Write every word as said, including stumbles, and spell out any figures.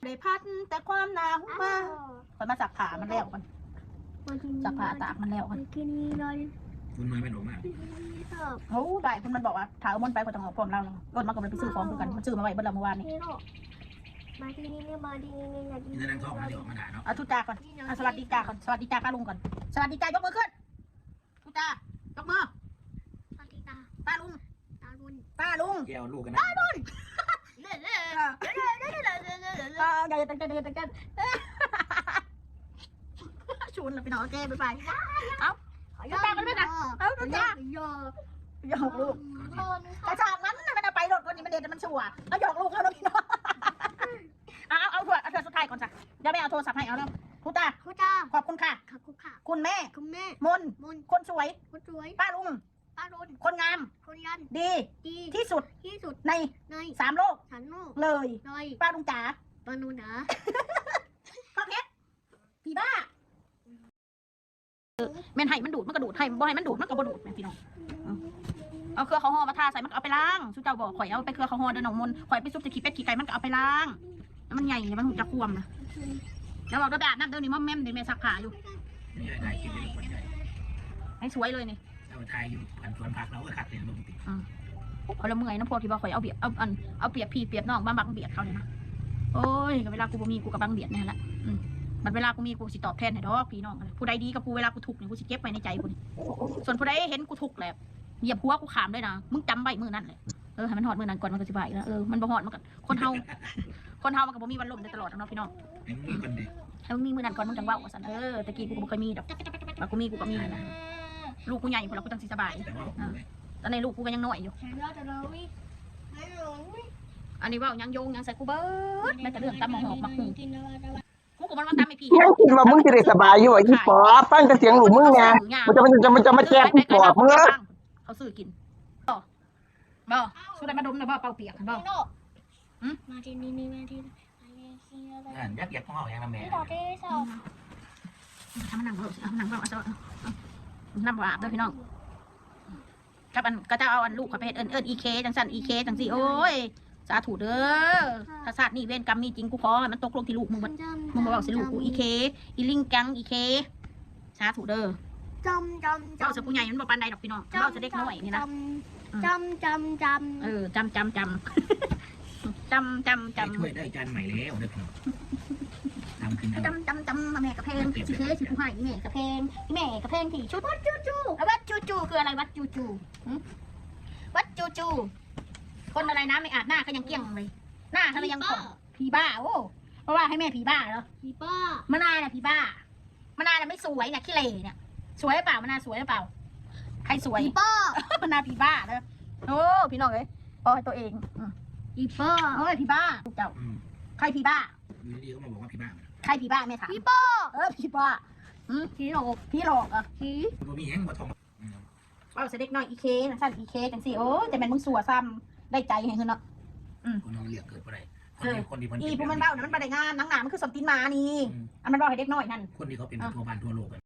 ได้พัดแต่ความหนาวมา ข่อยมาซักผ้ามันแล้วก่อน ซักผ้าตากมันแล้วก่อน ที่นี่นอน คุณน้อยมันออกมา ที่นี่ชอบ โอ้ได้คุณมันบอกว่าถ้าเอามนไปก็ต้องออกพร้อมเราแล้วรถมันก็บ่ได้ไปซื้อของคือกันมันซื้อมาไว้เบิดแล้วเมื่อวานนี้ นี่ลูกมาที่นี่เนี่ยมาที่นี่เนี่ย ที่นั่นท้องมันจะออกมาด่าเนาะ เอาทุจ่าก่อนเอาสวัสดีจ่าก่อนสวัสดีจ่าป้าลุงก่อนสวัสดีจ่ายกมือขึ้นทุจ่ายกมือ สวัสดีตา ป้าลุง ตาลุน ป้าลุง แกเอาลูกกันนะ เล่เล่ เออเดี๋ยวเดี๋ยวเดี๋ยวเดี๋ยวชวนแล้วพี่น้องโอเคบ๊ายบายเอาทุจ่ากันไหมนะเอาทุจ่า หยอก หยอกลูก พ่อไม่ กระชากมันนะมันเอาไปรถคนนี้มันเด็ดมันชั่วเอาหยอกลูกเขาแล้วพี่น้องเอาเอาเอาเถอะเอาเถอะสุดท้ายก่อนจ้ะเดี๋ยวแม่เอาโทรศัพท์ให้เอาเร็วทุจ่า คุณจ้า ขอบคุณค่ะ ขอบคุณค่ะ คุณแม่ คุณแม่ มน มน คนสวย คนสวย ป้าลุง ป้าลุน คนงาม คนยัน ดี ดี ที่สุด ที่สุด ใน ใน สามโลก สามโลก เลย เลย ป้าลุงจ๋า ป้าลุนนะ พ่อเพชรผีบ้าแม่นให้มันดูดมันก็ดูดให้บ่ให้มันดูดมันก็บ่ดูดแม่พี่น้องเอาเครือเขาห่อมาทาใส่มันก็เอาไปล้างสุเจ้าบอกข่อยเอาไปเครือเขาห่อเด้อน้องมนข่อยไปซุบจะขี้เป็ดขี้ไก่มันก็เอาไปล้างแล้วมันใหญ่มันหูจะควมนะแล้วบอกเด้อไปอาบน้ำเด้อนี่มอมแมมเดี๋ยวแม่ซักผ้าอยู่ นี่ได้กินเป็นคนใหญ่ ให้สวยเลยนี่ เอาไทยอยู่อันสวนผักเราก็ขัดเต็มลงติด อืมเขาละเมื่อยนะพวกที่ว่าข่อยเอาเบียดเอาอันเอาเปรียบพี่เปรียบน้องมาบังเบียดเขาเนี่ยนะโอ้ยก็เวลากูบ่มีกูก็บังเบียดนี่แหละอืมบัดเวลากูมีกูสิตอบแทนให้ดอกพี่น้องผู้ใดดีกับกูเวลากูทุกข์เนี่ยกูสิเก็บไว้ในใจกูนี่ส่วนผู้ใดเห็นกูทุกข์แหละเหยียบหัวกูขามเลยนะมึงจำไว้มื้อนั้นแหละเออให้มันฮอดมื้อนั้นก่อนมันก็สิไปแล้วเออมันบ่ฮอดมันก็คนเฮาคนเฮามันก็บ่มีวันล้มได้ตลอดเนาะพี่น้อง ยังมีคนเด็ก ถ้ามึงมีมื้อนั้นก่อนมึงจังเว้าว่าซั่นเออตะกี้กูก็บ่เคยมีดอกว่ากูมีกูก็มีนะลูกกูใหญ่พอแล้วกูจังสิสบาย แต่ว่า ตอนนี้ลูกกูก็ยังน้อยอยู่ ฉันรอดแต่เราไม่ไม่รู้ อันนี้เว้ายังโยงยังใส่กูเบิดแม้แต่เรื่องตำหมกหอกหมกหมู กินแล้วแต่ว่า กูก็มันว่าตำให้พี่ ยังคิดว่ามึงจะได้สบายอยู่อ่ะอีปอบฟังแต่เสียงลูกมึงไงมันจะมันจะมันจะมาแจ้งกูปอบมึงเอ้ย เขาซื้อกินบ่บ่สู้ได้มาดมนะบ่เป่าเปียกบ่ มาที่นี่นี่มาที่นี่ อ่านยักษ์ยักษ์ของเขาอย่างนั้นแม่ ที่เราที่ชอบ ทำมันนั่งเบาเอานั่งเบาเอาเอาเอาน้ำบ่อาบเด้อพี่น้อง กับอันก็จะเอาอันลูกเขาไปเฮ็ดเอิ้นเอิ้นอีเคจังซั่นอีเคจังซี่โอ้ยสาธุเด้อถ้าชาตินี้เวรกรรมมีจริงกูขอให้มันตกลงที่ลูกมึงเบิดมึงบ่เว้าสิลูกกูอีเคอีลิงกังอีเคสาธุเด้อ จำจำ เว้าใส่ผู้ใหญ่มันบ่ปานใดดอกพี่น้องเว้าใส่เด็กน้อยนี่นะ จำจำจำ เออจำจำจำจำจำจำ ช่วยได้จานใหม่แล้วนะครับทำกิน จำจำจำแม่กระเพงสิเคสิผู้ให้แม่กระเพงแม่กระเพงที่ชุดวัดจูจูวัดจูจูคืออะไรวัดจูจูหึวัดจูจูคนอะไรนะไม่อาบหน้าก็ยังเกลี้ยงเลย หน้าทำไมยังผ่องผีบ้าโอ้เพราะว่าให้แม่ผีบ้าเหรอ ผีป้า มะนาวน่ะผีบ้า มะนาวน่ะไม่สวยเนี่ยขี้เหร่เนี่ย สวยหรือเปล่ามะนาวสวยหรือเปล่า ใครสวย ผีป้า มะนาวผีบ้าเลยโอ้พี่น้องเอ้ยปล่อยตัวเองอืม ผีป้า เอ้ยผีบ้าเจ้า อืม ใครผีบ้า อยู่ดีๆก็มาบอกว่าผีบ้า ใครผีบ้าแม่ถาม ผีป้า เออผีบ้าอืม ผีหลอก ผีหลอกเหรอ่ะ ผี ตัวมีแห้งมาทอง เว้าใส่เด็กน้อยอีเคนะสั้นอีเคจังซี่โอ้ยจะแม่นมึงสัวซ้ำได้ใจให้เงินเนาะ คนน้องเรียกเกิดอะไร เอออีผู้มันเว้านะมันบ่ได้งานหนังหนามันคือสมตีนหมานี่อันมันเว้าให้เด็กน้อยนั่น คนที่เขาเป็นทั่วบ้านทั่วโลกกัน